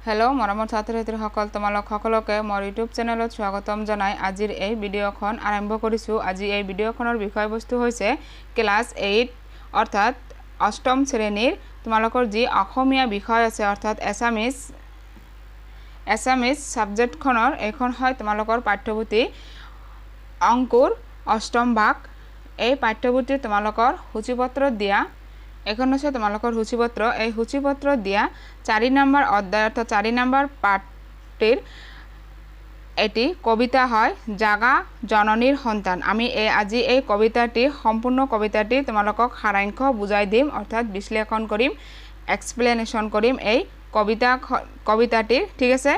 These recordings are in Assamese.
হেল্ল' মৰমৰ ছাত্ৰ ছাত্ৰীসকল, তোমালোক সকলোকে মোৰ ইউটিউব চেনেলত স্বাগতম জনাই আজিৰ এই ভিডিঅ'খন আৰম্ভ কৰিছোঁ। আজি এই ভিডিঅ'খনৰ বিষয়বস্তু হৈছে ক্লাছ 8 অৰ্থাৎ অষ্টম শ্ৰেণীৰ তোমালোকৰ যি অসমীয়া বিষয় আছে, অৰ্থাৎ এছামিজ ছাবজেক্টখনৰ এইখন হয় তোমালোকৰ পাঠ্যপুথি অংকুৰ অষ্টম ভাগ। এই পাঠ্যপুথি তোমালোকৰ সূচীপত্ৰত দিয়া, এখন হৈছে তোমালোকৰ সূচীপত্ৰ। এই সূচীপত্ৰ দিয়া 4 নম্বৰ অধ্যায় অৰ্থাৎ 4 নম্বৰ পাঠটিৰ এটি কবিতা হয় জাগা জননীৰ সন্তান। আমি এই আজি এই কবিতাটি, সম্পূৰ্ণ কবিতাটি তোমালোকক সাৰাংশ বুজাই দিম, অৰ্থাৎ বিশ্লেষণ কৰিম, এক্সপ্লেনেশ্যন কৰিম এই কবিতাটিৰ, ঠিক আছে।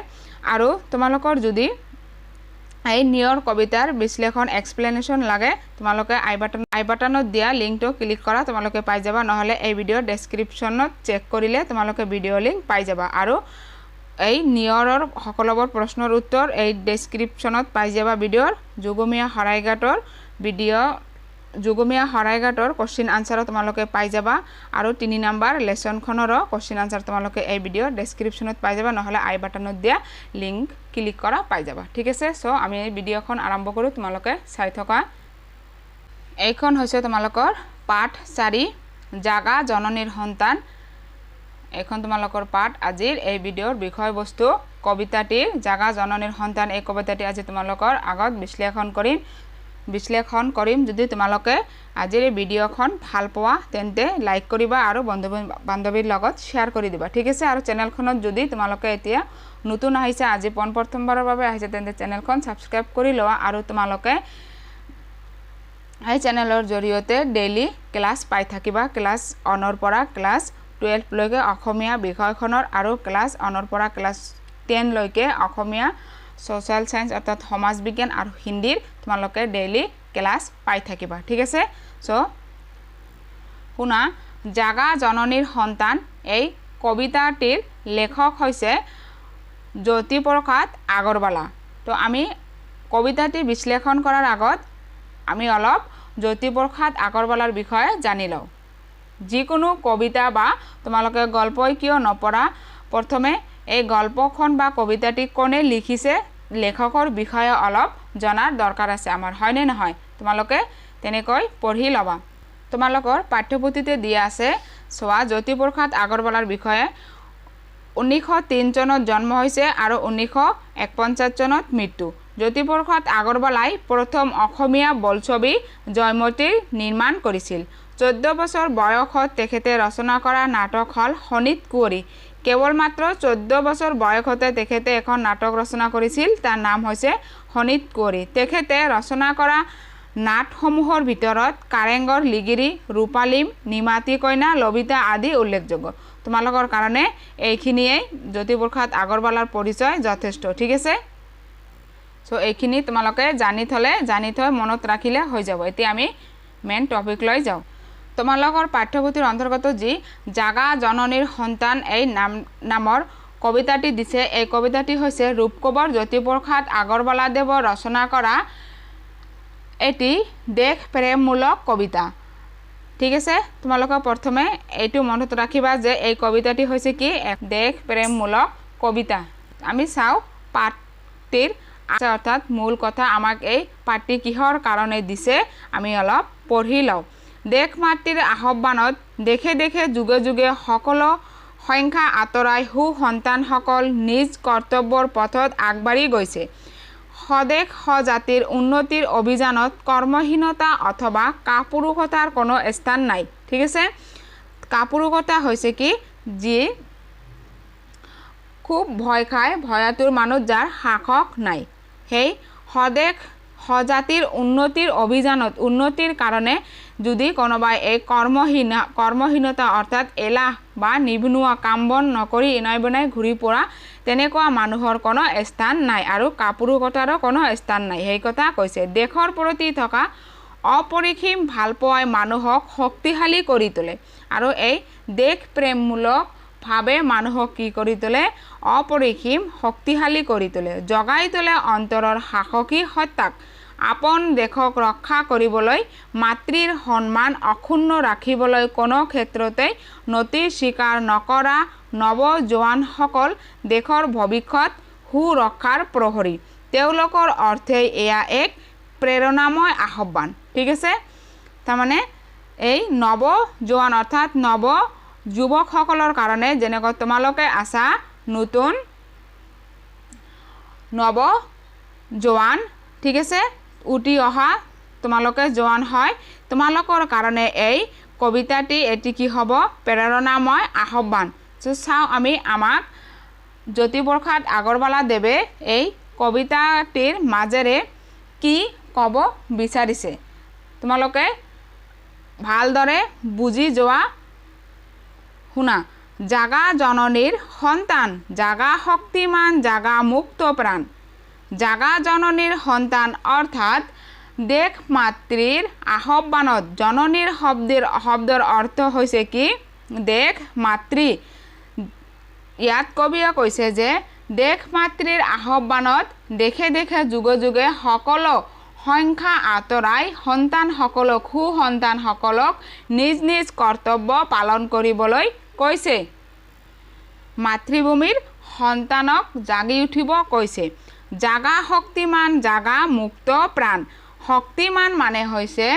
আৰু তোমালোকৰ যদি এই নিয়ৰ কবিতাৰ বিশ্লেষণ এক্সপ্লেনেশ্যন লাগে, তোমালোকে আই বাটনত দিয়া লিংকটো ক্লিক কৰা, তোমালোকে পাই যাবা। নহ'লে এই ভিডিঅ'ৰ ডেছক্ৰিপশ্যনত চেক কৰিলে তোমালোকে ভিডিঅ' লিংক পাই যাবা। আৰু এই নিয়ৰৰ সকলোবোৰ প্ৰশ্নৰ উত্তৰ এই ডেছক্ৰিপশ্যনত পাই যাবা। ভিডিঅ'ৰ যুগমীয়া শৰাইঘাটৰ ভিডিঅ', যুগমীয়া শৰাইঘাটৰ কুৱেশ্যন আনচাৰো তোমালোকে পাই যাবা। আৰু 3 নম্বৰ লেচনখনৰো কুৱেশ্যন আনচাৰ তোমালোকে এই ভিডিঅ'ৰ ডেছক্ৰিপশ্যনত পাই যাবা, নহ'লে আই বাটনত দিয়া লিংক ক্লিক কৰা পাই যাবা, ঠিক আছে। চ' আমি এই ভিডিঅ'খন আৰম্ভ কৰোঁ, তোমালোকে চাই থকা। এইখন হৈছে তোমালোকৰ পাঠ 4, জাগা জননীৰ সন্তান। এইখন তোমালোকৰ পাঠ। আজিৰ এই ভিডিঅ'ৰ বিষয়বস্তু কবিতাটিৰ জাগা জননীৰ সন্তান। এই কবিতাটি আজি তোমালোকৰ আগত বিশ্লেষণ কৰিম। যদি তোমালোকে আজিৰ এই ভিডিঅ'খন ভাল পোৱা তেন্তে লাইক কৰিবা আৰু বন্ধু বান্ধৱীৰ লগত শ্বেয়াৰ কৰি দিবা, ঠিক আছে। আৰু চেনেলখনত যদি তোমালোকে এতিয়া নতুন আহিছে, আজি পোনপ্ৰথমবাৰৰ বাবে আহিছে, তেন্তে চেনেলখন ছাবস্ক্ৰাইব কৰি লোৱা। আৰু তোমালোকে এই চেনেলৰ জৰিয়তে ডেইলি ক্লাছ পাই থাকিবা। ক্লাছ 1ৰ পৰা ক্লাছ 12লৈকে অসমীয়া বিষয়খনৰ আৰু ক্লাছ 1ৰ পৰা ক্লাছ 10লৈকে অসমীয়া ছ'চিয়েল চায়েন্স অৰ্থাৎ সমাজ বিজ্ঞান আৰু হিন্দীৰ তোমালোকে ডেইলি ক্লাছ পাই থাকিবা, ঠিক আছে। চ' শুনা, জাগা জননীৰ সন্তান এই কবিতাটিৰ লেখক হৈছে জ্যোতিপ্ৰসাদ আগৰৱালা। তো আমি কবিতাটি বিশ্লেষণ কৰাৰ আগত আমি অলপ জ্যোতিপ্ৰসাদ আগৰৱালাৰ বিষয়ে জানি লওঁ। যিকোনো কবিতা বা তোমালোকে গল্পই কিয় নপঢ়া, প্ৰথমে এই গল্পখন বা কবিতাটি কোনে লিখিছে লেখকৰ বিষয়ে অলপ জনাৰ দৰকাৰ আছে আমাৰ, হয়নে নহয়? তোমালোকে তেনেকৈ পঢ়ি ল'বা। তোমালোকৰ পাঠ্যপুথিতে দিয়া আছে, চোৱা, জ্যোতিপ্ৰসাদ আগৰৱালাৰ বিষয়ে 1903 চনত জন্ম হৈছে আৰু 1951 চনত মৃত্যু। জ্যোতিপ্ৰসাদ আগৰৱালাই প্ৰথম অসমীয়া বোলছবি জয়মতীৰ নিৰ্মাণ কৰিছিল। 14 বছৰ বয়সত তেখেতে ৰচনা কৰা নাটক হ'ল শোণিত কুঁৱৰী। কেৱল মাত্ৰ 14 বছৰ বয়সতে তেখেতে এখন নাটক ৰচনা কৰিছিল, তাৰ নাম হৈছে শোণিত কুঁৱৰী। তেখেতে ৰচনা কৰা নাটসমূহৰ ভিতৰত কাৰেংঘৰ লিগিৰী, ৰূপালীম, নিমাতী কইনা, লবিতা আদি উল্লেখযোগ্য। তোমালোকৰ কাৰণে এইখিনিয়েই জ্যোতিপ্ৰসাদ আগৰৱালাৰ পৰিচয় যথেষ্ট, ঠিক আছে। চ' এইখিনি তোমালোকে জানি থৈ মনত ৰাখিলে হৈ যাব। এতিয়া আমি মেইন টপিক লৈ যাওঁ। তোমালোকৰ পাঠ্যপুথিৰ অন্তৰ্গত যি জাগা জননীৰ সন্তান এই নামৰ কবিতাটি দিছে, এই কবিতাটি হৈছে ৰূপকোঁৱৰ জ্যোতিপ্ৰসাদ আগৰৱালাদেৱৰ ৰচনা কৰা এটি দেশ প্ৰেমমূলক কবিতা, ঠিক আছে। তোমালোকে প্ৰথমে এইটো মনত ৰাখিবা যে এই কবিতাটি হৈছে কি, দেশ প্ৰেমমূলক কবিতা। আমি চাওঁ পাঠটিৰ অৰ্থাৎ মূল কথা, আমাক এই পাঠটি কিহৰ কাৰণে দিছে আমি অলপ পঢ়ি লওঁ। দেশ মাতৃৰ আহ্বানত দেশে দেশে যুগে যুগে সকলো সংখ্যা আঁতৰাই সু সন্তানসকল নিজ কৰ্তব্যৰ পথত আগবাঢ়ি গৈছে। সদেশ সজাতিৰ উন্নতিৰ অভিযানত কৰ্মহীনতা অথবা কাপুৰুষতাৰ কোনো স্থান নাই, ঠিক আছে। কাপুৰুষতা হৈছে কি, যি খুব ভয় খায়, ভয়াতুৰ মানুহ যাৰ সাহস নাই। সেই সদেশ সজাতিৰ উন্নতিৰ অভিযানত উন্নতিৰ কাৰণে যদি কোনোবাই এই কৰ্মহীনতা অৰ্থাৎ এলাহ বা নিবনুৱা কাম বন নকৰি ইনাই বনাই ঘূৰি ফুৰা তেনেকুৱা মানুহৰ কোনো স্থান নাই আৰু কাপুৰুষতাৰো কোনো স্থান নাই, সেই কথা কৈছে। দেশৰ প্ৰতি থকা অপৰিসীম ভালপোৱাই মানুহক শক্তিশালী কৰি তোলে আৰু এই দেশ প্ৰেমমূলক ভাৱে মানুহক কি কৰি তোলে, অপৰিসীম শক্তিশালী কৰি তোলে, জগাই তোলে অন্তৰৰ সাহসী সত্তাক। আপন দেশক ৰক্ষা কৰিবলৈ, মাতৃৰ সন্মান অক্ষুণ্ণ ৰাখিবলৈ কোনো ক্ষেত্ৰতে নতি স্বীকাৰ নকৰা নৱ জোৱানসকল দেশৰ ভৱিষ্যত সুৰক্ষাৰ প্ৰহৰী। তেওঁলোকৰ অৰ্থে এয়া এক প্ৰেৰণাময় আহ্বান। ঠিক আছে, তাৰমানে এই নৱ জোৱান অৰ্থাৎ নৱ যুৱকসকলৰ কাৰণে, যেনেকৈ তোমালোকে আছা নতুন নৱ জোৱান, ঠিক আছে, উঠি অহা তোমালোকে জোৱান হয়, তোমালোকৰ কাৰণে এই কবিতাটি এটি কি হ'ব? প্ৰেৰণাময় আহ্বান। চাওঁ আমি আমাক জ্যোতিপ্ৰসাদ আগৰৱালাদেৱে এই কবিতাটিৰ মাজেৰে কি ক'ব বিচাৰিছে। তোমালোকে ভালদৰে বুজি যোৱা। শুনা, জাগা জননীৰ সন্তান, জাগা শক্তিমান, জাগা মুক্ত প্ৰাণ। জাগা জননীৰ সন্তান অৰ্থাৎ দেশ মাতৃৰ আহ্বানত, জননীৰ শব্দৰ অৰ্থ হৈছে কি? দেশ মাতৃ। ইয়াত কবিয়ে কৈছে যে দেশ মাতৃৰ আহ্বানত দেশে দেশে যুগে যুগে সকলো সংখ্যা আঁতৰাই সন্তানসকলক, সুসন্তানসকলক নিজ নিজ কৰ্তব্য পালন কৰিবলৈ কৈছে। মাতৃভূমিৰ সন্তানক জাগি উঠিব কৈছে। জাগা শক্তিমান, জাগা মুক্ত প্ৰাণ। শক্তিমান মানে হৈছে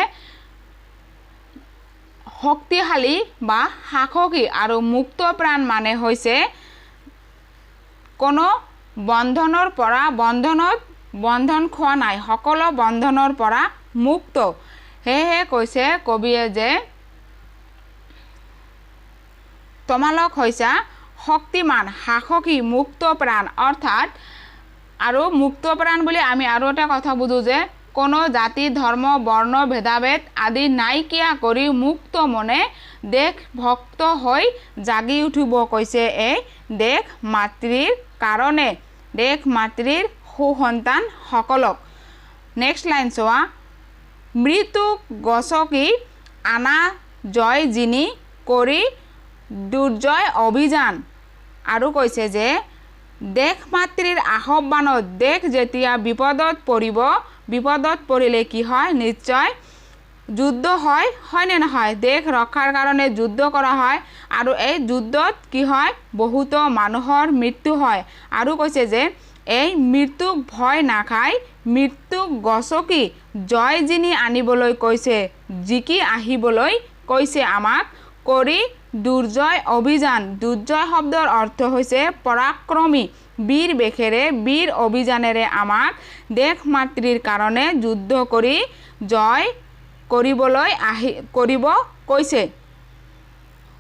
শক্তিশালী বা সাহসী, আৰু মুক্ত প্ৰাণ মানে হৈছে কোনো বন্ধনৰ পৰা, বন্ধনত বন্ধন খোৱা নাই, সকলো বন্ধনৰ পৰা মুক্ত। সেয়েহে কৈছে কবিয়ে যে তোমালোক হৈছা শক্তিমান, সাহসী, মুক্ত প্ৰাণ। অৰ্থাৎ আৰু মুক্ত প্ৰাণ বুলি আমি আৰু এটা কথা বুজো যে কোনো জাতি, ধৰ্ম, বৰ্ণ, ভেদাভেদ আদি নাইকিয়া কৰি মুক্ত মনে দেশভক্ত হৈ জাগি উঠিব কৈছে এই দেশ মাতৃৰ কাৰণে, দেশ মাতৃৰ সুসন্তানসকলক। নেক্সট লাইন চোৱা, মৃত্যুক গছকি আনা জয় জিনি কৰি দুৰ্জয় অভিযান। আৰু কৈছে যে দেশ মাতৃৰ আহ্বানত দেশ যেতিয়া বিপদত পৰিব, বিপদত পৰিলে কি হয়? নিশ্চয় যুদ্ধ হয়, হয়নে নহয়? দেশ ৰক্ষাৰ কাৰণে যুদ্ধ কৰা হয়, আৰু এই যুদ্ধত কি হয়? বহুতো মানুহৰ মৃত্যু হয়। আৰু কৈছে যে এই মৃত্যুক ভয় নাখাই মৃত্যুক গছকি জয় জিনি আনিবলৈ কৈছে, জিকি আহিবলৈ কৈছে আমাক কৰি দুৰ্জয় অভিযান। দুৰ্জয় শব্দৰ অৰ্থ হৈছে পৰাক্ৰমী, বীৰ বেশেৰে, বীৰ অভিযানেৰে আমাক দেশ মাতৃৰ কাৰণে যুদ্ধ কৰি জয় কৰিবলৈ আহি কৰিব কৈছে।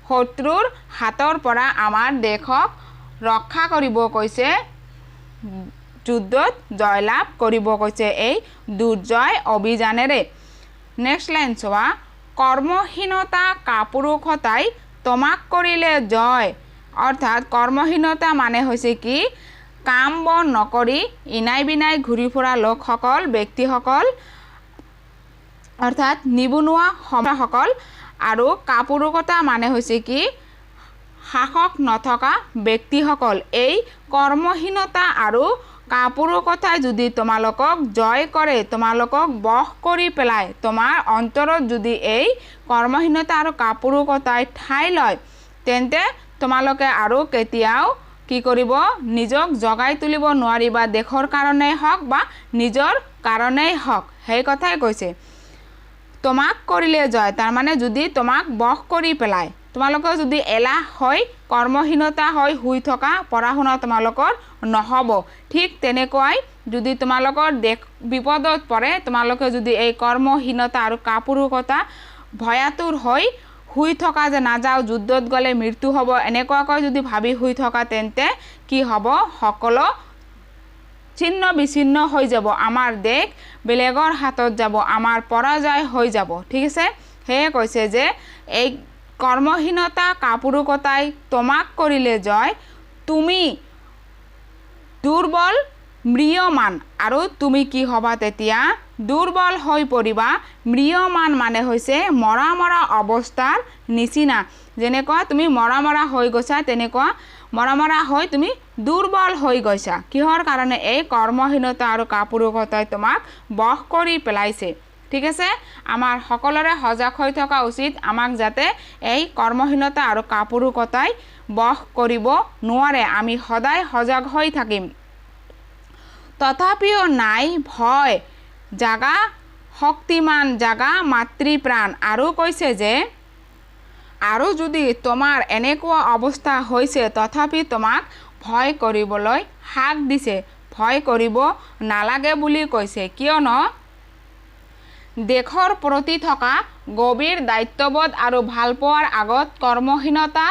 শত্ৰুৰ হাতৰ পৰা আমাৰ দেশক ৰক্ষা কৰিব কৈছে, যুদ্ধত জয়লাভ কৰিব কৈছে এই দুৰ্জয় অভিযানেৰে। নেক্সট লাইন চোৱা, কৰ্মহীনতা কাপুৰুষতাই তোমাক কৰিলে জয়। অৰ্থাৎ কৰ্মহীনতা মানে হৈছে কি? কাম বন নকৰি ইনাই বিনাই ঘূৰি ফুৰা লোকসকল, ব্যক্তিসকল, অৰ্থাৎ নিবনুৱা সকল। আৰু কাপুৰুষতা মানে হৈছে কি? শাসক নথকা ব্যক্তিসকল। এই কৰ্মহীনতা আৰু কাপুৰুষতাই যদি তোমালোকক জয় কৰে, তোমালোকক বশ কৰি পেলায়, তোমাৰ অন্তৰত যদি এই কৰ্মহীনতা আৰু কাপুৰুষতাই ঠাই লয়, তেন্তে তোমালোকে আৰু কেতিয়াও কি কৰিব? নিজক জগাই তুলিব নোৱাৰিবা, দেশৰ কাৰণেই হওক বা নিজৰ কাৰণেই হওক। সেই কথাই কৈছে, তোমাক কৰিলে জয়, তাৰমানে যদি তোমাক বশ কৰি পেলায়, তোমালোকৰ যদি এলাহ হৈ কৰ্মহীনতা হৈ শুই থকা, পঢ়া শুনা তোমালোকৰ নহ'ব। ঠিক তেনেকুৱাই যদি তোমালোকৰ দেশ বিপদত পৰে, তোমালোকে যদি এই কৰ্মহীনতা আৰু কাপুৰুষতা ভয়াতুৰ হৈ শুই থকা যে নাযাওঁ, যুদ্ধত গ'লে মৃত্যু হ'ব, এনেকুৱাকৈ যদি ভাবি শুই থকা, তেন্তে কি হ'ব? সকলো ছিন্ন বিচ্ছিন্ন হৈ যাব, আমাৰ দেশ বেলেগৰ হাতত যাব, আমাৰ পৰাজয় হৈ যাব। ঠিক আছে, সেয়ে কৈছে যে এই কৰ্মহীনতা কাপুৰুষতাই তোমাক কৰিলে জয়, তুমি দুৰ্বল ম্ৰিয়মান, আৰু তুমি কি হ'বা তেতিয়া? দুৰ্বল হৈ পৰিবা। ম্ৰিয়মান মানে হৈছে মৰা মৰা অৱস্থাৰ নিচিনা, যেনেকুৱা তুমি মৰা মৰা হৈ গৈছা, তেনেকুৱা মৰা মৰা হৈ তুমি দুৰ্বল হৈ গৈছা। কিহৰ কাৰণে? এই কৰ্মহীনতা আৰু কাপুৰুষতাই তোমাক বশ কৰি পেলাইছে। ঠিক আছে, আমাৰ সকলোৰে সজাগ হৈ থকা উচিত, আমাক যাতে এই কৰ্মহীনতা আৰু কাপুৰুষতাই বশ কৰিব নোৱাৰে। আমি সদায় সজাগ হৈ থাকিম। তথাপিও নাই ভয়, জাগা শক্তিমান, জাগা মাতৃপ্ৰাণ। আৰু কৈছে যে আৰু যদি তোমাৰ এনেকুৱা অৱস্থা হৈছে তথাপি তোমাক ভয় কৰিবলৈ হাক দিছে, ভয় কৰিব নালাগে বুলি কৈছে। কিয়নো দেশৰ প্ৰতি থকা গভীৰ দায়িত্ববোধ আৰু ভালপোৱাৰ আগত কৰ্মহীনতা,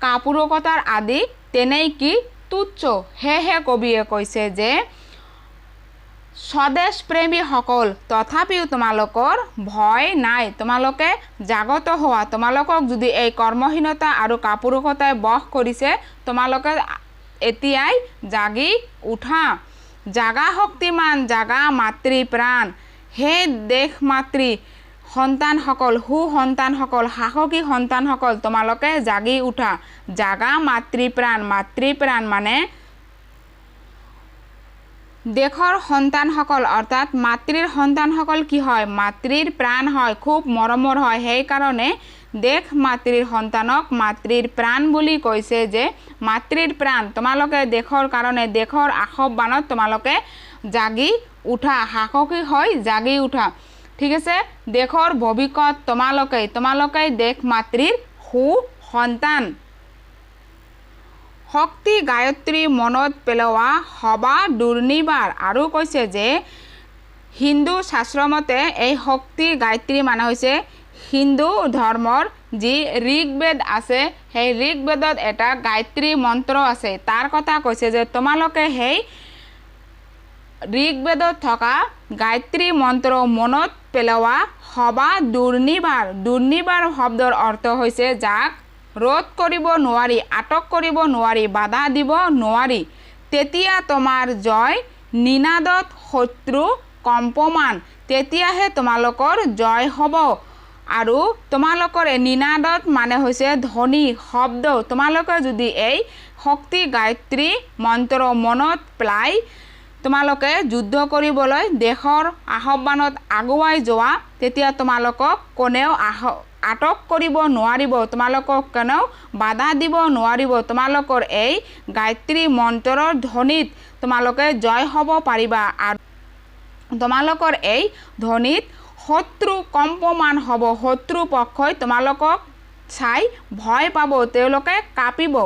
কাপুৰুষতাৰ আদি তেনেই কি তুচ্ছ। সেয়েহে কবিয়ে কৈছে যে স্বদেশপ্ৰেমীসকল, তথাপিও তোমালোকৰ ভয় নাই, তোমালোকে জাগত হোৱা। তোমালোকক যদি এই কৰ্মহীনতা আৰু কাপুৰুষতাই বশ কৰিছে, তোমালোকে এতিয়াই জাগি উঠা। জাগা শক্তিমান, জাগা মাতৃপ্ৰাণ। হে দেশ মাতৃ সন্তানসকল, সু সন্তানসকল, সাহসী সন্তানসকল, তোমালোকে জাগি উঠা। জাগা মাতৃপ্ৰাণ। মাতৃপ্ৰাণ মানে দেশৰ সন্তানসকল, অৰ্থাৎ মাতৃৰ সন্তানসকল কি হয়? মাতৃৰ প্ৰাণ হয়, খুব মৰমৰ হয়। সেইকাৰণে দেশ মাতৃৰ সন্তানক মাতৃৰ প্ৰাণ বুলি কৈছে যে মাতৃৰ প্ৰাণ, তোমালোকে দেশৰ কাৰণে, দেশৰ আহ্বানত তোমালোকে জাগি উঠা, সাহসী হৈ জাগি উঠা। ঠিক আছে, দেশৰ ভৱিষ্যত তোমালোকেই, তোমালোকেই দেশ মাতৃৰ সু সন্তান। শক্তি গায়ত্ৰী মনত পেলোৱা সবা দুৰ্নিবাৰ। আৰু কৈছে যে হিন্দু শাস্ত্ৰমতে এই শক্তি গায়ত্ৰী মানে হৈছে হিন্দু ধৰ্মৰ যি ঋগ্বেদ আছে, সেই ঋগ্বেদত এটা গায়ত্ৰী মন্ত্ৰ আছে। তাৰ কথা কৈছে যে তোমালোকে সেই ঋগ্বেদত থকা গায়ত্ৰী মন্ত্ৰ মনত পেলোৱা সবা দুৰ্নিবাৰ। দুৰ্নিবাৰ শব্দৰ অৰ্থ হৈছে যাক ৰোধ কৰিব নোৱাৰি, আটক কৰিব নোৱাৰি, বাধা দিব নোৱাৰি। তেতিয়া তোমাৰ জয় নিনাদত শত্ৰু কম্পমান, তেতিয়াহে তোমালোকৰ জয় হ'ব। আৰু তোমালোকৰ নিনাদত মানে হৈছে ধ্বনি, শব্দ। তোমালোকে যদি এই শক্তি গায়ত্ৰী মন্ত্ৰ মনত পেলাই তোমালোকে যুদ্ধ কৰিবলৈ দেশৰ আহ্বানত আগুৱাই যোৱা, তেতিয়া তোমালোকক কোনেও আটক কৰিব নোৱাৰিব, তোমালোকক কোনেও বাধা দিব নোৱাৰিব। তোমালোকৰ এই গায়ত্ৰী মন্ত্ৰৰ ধ্বনিত তোমালোকে জয় হ'ব পাৰিবা আৰু তোমালোকৰ এই ধ্বনিত শত্ৰু কম্পমান হ'ব। শত্ৰু পক্ষই তোমালোকক চাই ভয় পাব, তেওঁলোকে কাঁপিব।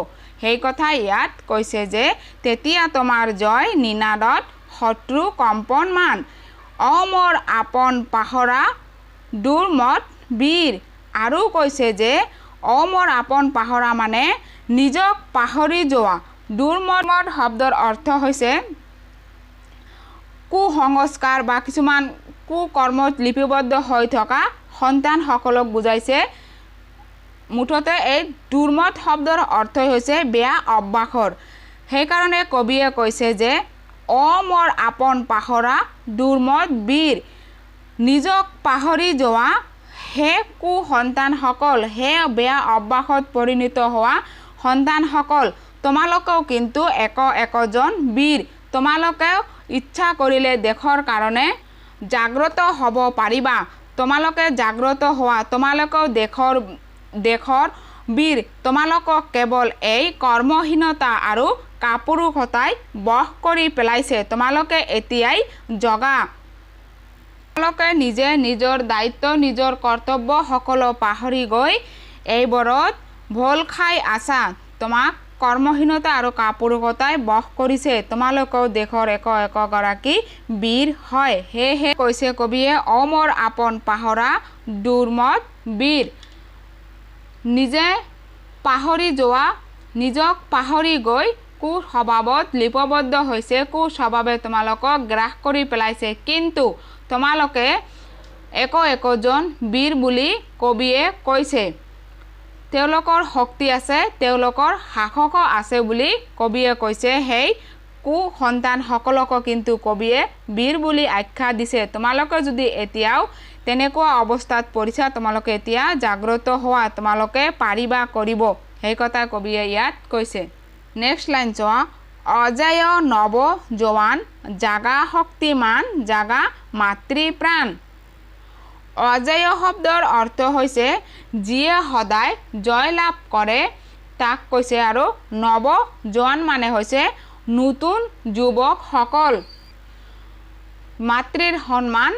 সেই কথা ইয়াত কৈছে যে তেতিয়া তোমাৰ জয় নিনাদত শত্ৰু কম্পনমান। অমৰ আপন পাহৰা দুৰ্মত বীৰ। আৰু কৈছে যে অমৰ আপন পাহৰা মানে নিজক পাহৰি যোৱা। দুৰ্মত শব্দৰ অৰ্থ হৈছে কুসংস্কাৰ বা কিছুমান কুকৰ্মত লিপিবদ্ধ হৈ থকা সন্তানসকলক বুজাইছে। মুঠতে এই দুৰ্মত শব্দৰ অৰ্থই হৈছে বেয়া অভ্যাসৰ। সেইকাৰণে কবিয়ে কৈছে যে অমৰ আপন পাহৰা দুৰ্মত বীৰ, নিজক পাহৰি যোৱা হে কু সন্তানসকল, হে বেয়া অভ্যাসত পৰিণত হোৱা সন্তানসকল, তোমালোকেও কিন্তু এক একজন বীৰ। তোমালোকেও ইচ্ছা কৰিলে দেশৰ কাৰণে জাগ্ৰত হ'ব পাৰিবা। তোমালোকে জাগ্ৰত হোৱা, তোমালোকেও দেশৰ বীৰ। তোমালোকক কেৱল এই কৰ্মহীনতা আৰু কাপুৰুষতাই বশ কৰি পেলাইছে। তোমালোকে এতিয়াই জগা। তোমালোকে নিজে নিজৰ দায়িত্ব, নিজৰ কৰ্তব্য সকলো পাহৰি গৈ এইবোৰত ভোল খাই আছা। তোমাক কৰ্মহীনতা আৰু কাপুৰুষতাই বশ কৰিছে। তোমালোকেও দেশৰ এক একগৰাকী বীৰ হয়। সেয়েহে কৈছে কবিয়ে, অমৰ আপন পাহৰা দুৰ্মত বীৰ। নিজে পাহৰি যোৱা, নিজক পাহৰি গৈ কুস্বভাৱত লিপিবদ্ধ হৈছে, কুস্বভাৱে তোমালোকক গ্ৰাস কৰি পেলাইছে। কিন্তু তোমালোকে এক একজন বীৰ বুলি কবিয়ে কৈছে। তেওঁলোকৰ শক্তি আছে, তেওঁলোকৰ সাহসো আছে বুলি কবিয়ে কৈছে। সেই কু সন্তানসকলকো কিন্তু কবিয়ে বীৰ বুলি আখ্যা দিছে। তোমালোকে যদি এতিয়াও তেনেকুৱা অৱস্থাত পৰিছা, তোমালোকে এতিয়া জাগ্ৰত হোৱা, তোমালোকে পাৰিবা কৰিব। সেই কথা কবিয়ে ইয়াত কৈছে। নেক্সট লাইন চোৱা, অজয় নৱ জোৱান জাগা শক্তিমান জাগা মাতৃপ্ৰাণ। অজয় শব্দৰ অৰ্থ হৈছে যিয়ে সদায় জয় লাভ কৰে, তাক কৈছে। আৰু নৱ জোৱান মানে হৈছে নতুন যুৱকসকল। মাতৃৰ সন্মান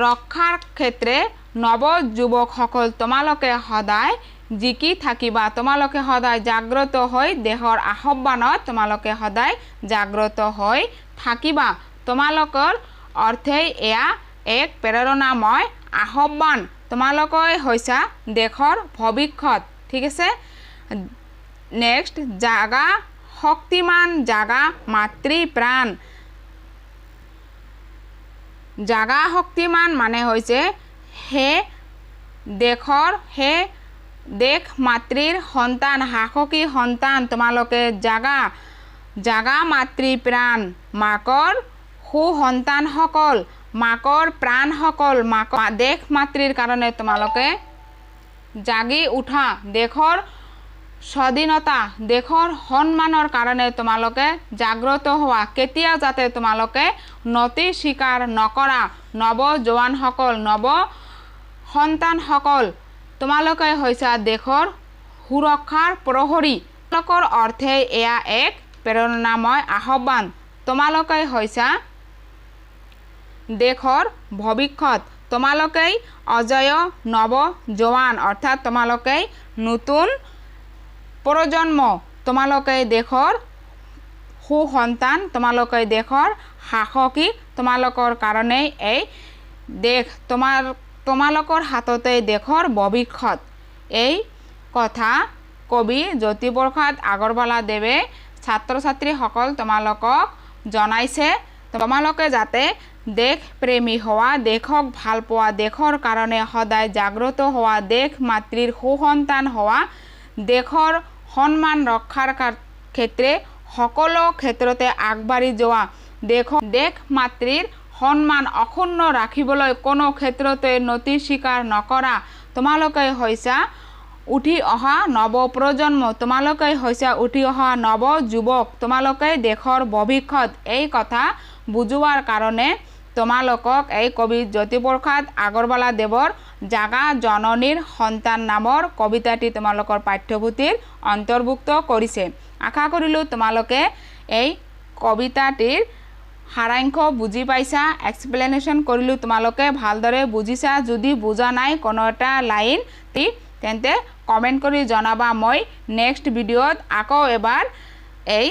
ৰক্ষাৰ ক্ষেত্ৰে নৱ যুৱকসকল তোমালোকে সদায় জিকি থাকিবা, তোমালোকে সদায় জাগ্ৰত হৈ দেশৰ আহ্বানত তোমালোকে সদায় জাগ্ৰত হৈ থাকিবা। তোমালোকৰ অৰ্থেই এয়া এক প্ৰেৰণাময় আহ্বান, তোমালোকে হৈছা দেশৰ ভৱিষ্যত। ঠিক আছে, নেক্সট জাগা শক্তিমান, জাগা মাতৃ প্ৰাণ। জাগা শক্তিমান মানে হৈছে হে দেশৰ, হে দেশ মাতৃৰ সন্তান, সাহসী সন্তান, তোমালোকে জাগা, জাগা মাতৃ প্ৰাণ, মাকৰ সুসন্তানসকল, মাকৰ প্ৰাণসকল, মাক দেশ মাতৃৰ কাৰণে তোমালোকে জাগি উঠা। দেশৰ স্বাধীনতা, দেশৰ সন্মানৰ কাৰণে তোমালোকে জাগ্ৰত হোৱা, কেতিয়াও যাতে তোমালোকে নতি স্বীকাৰ নকৰা। নৱ জোৱানসকল, নৱ সন্তানসকল, তোমালোকে হৈছা দেশৰ সুৰক্ষাৰ প্ৰহৰী। তোমালোকৰ অৰ্থে এয়া এক প্ৰেৰণাময় আহ্বান, তোমালোকে হৈছা দেশৰ ভৱিষ্যত, তোমালোকেই অজয় নৱ জোৱান, অৰ্থাৎ তোমালোকেই নতুন প্ৰজন্ম, তোমালোকে দেশৰ সুসন্তান, তোমালোকে দেশৰ সাহসী, তোমালোকৰ কাৰণেই এই দেশ, তোমালোকৰ হাততে দেশৰ ভৱিষ্যত। এই কথা কবি জ্যোতিপ্ৰসাদ আগৰৱালাদেৱে ছাত্ৰ ছাত্ৰীসকল তোমালোকক জনাইছে। তোমালোকে যাতে দেশপ্ৰেমী হোৱা, দেশক ভাল পোৱা, দেশৰ কাৰণে সদায় জাগ্ৰত হোৱা, দেশ মাতৃৰ সুসন্তান হোৱা, দেশৰ সন্মান ৰক্ষাৰ ক্ষেত্ৰে সকলো ক্ষেত্ৰতে আগবাঢ়ি যোৱা, দেশ মাতৃৰ সন্মান অক্ষুণ্ণ ৰাখিবলৈ কোনো ক্ষেত্ৰতে নতি স্বীকাৰ নকৰা, তোমালোকে হৈছা উঠি অহা নৱ প্ৰজন্ম, তোমালোকে হৈছা উঠি অহা নৱ যুৱক, তোমালোকে দেশৰ ভৱিষ্যত। এই কথা বুজোৱাৰ কাৰণে তোমালোকক এই কবি জ্যোতিপ্ৰসাদ আগৰৱালাদেৱৰ জাগা জননীৰ সন্তান নামৰ কবিতাটি তোমালোকৰ পাঠ্যপুথিৰ অন্তৰ্ভুক্ত কৰিছে। আশা কৰিলোঁ তোমালোকে এই কবিতাটিৰ সাৰাংশ বুজি পাইছা, এক্সপ্লেনেশ্যন কৰিলোঁ, তোমালোকে ভালদৰে বুজিছা। যদি বুজা নাই কোনো এটা লাইন তেন্তে কমেণ্ট কৰি জনাবা, মই নেক্সট ভিডিঅ'ত আকৌ এবাৰ এই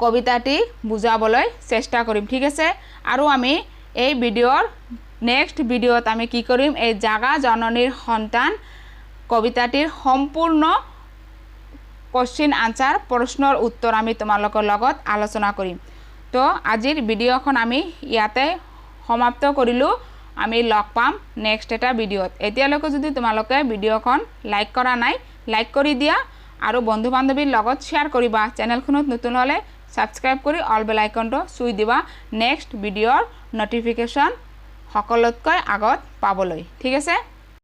কবিতাটি বুজাবলৈ চেষ্টা কৰিম। ঠিক আছে, আৰু আমি এই ভিডিঅ'ৰ নেক্সট ভিডিঅ'ত আমি কি কৰিম, এই জাগা জননীৰ সন্তান কবিতাটিৰ সম্পূৰ্ণ কোশ্চিন আনচাৰ, প্ৰশ্নৰ উত্তৰ আমি তোমালোকৰ লগত আলোচনা কৰিম। তো আজিৰ ভিডিঅ'খন আমি ইয়াতে সমাপ্ত কৰিলোঁ। আমি লগ পাম নেক্সট এটা ভিডিঅ'ত। এতিয়ালৈকে যদি তোমালোকে ভিডিঅ'খন লাইক কৰা নাই, লাইক কৰি দিয়া আৰু বন্ধু বান্ধৱীৰ লগত শ্বেয়াৰ কৰিবা। চেনেলখনত নতুন হ'লে ছাবস্ক্ৰাইব কৰি অল বেল আইকনটো চুই দিবা নেক্সট ভিডিঅ'ৰ নটিফিকেশ্যন সকলোতকৈ আগত পাবলৈ। ঠিক আছে।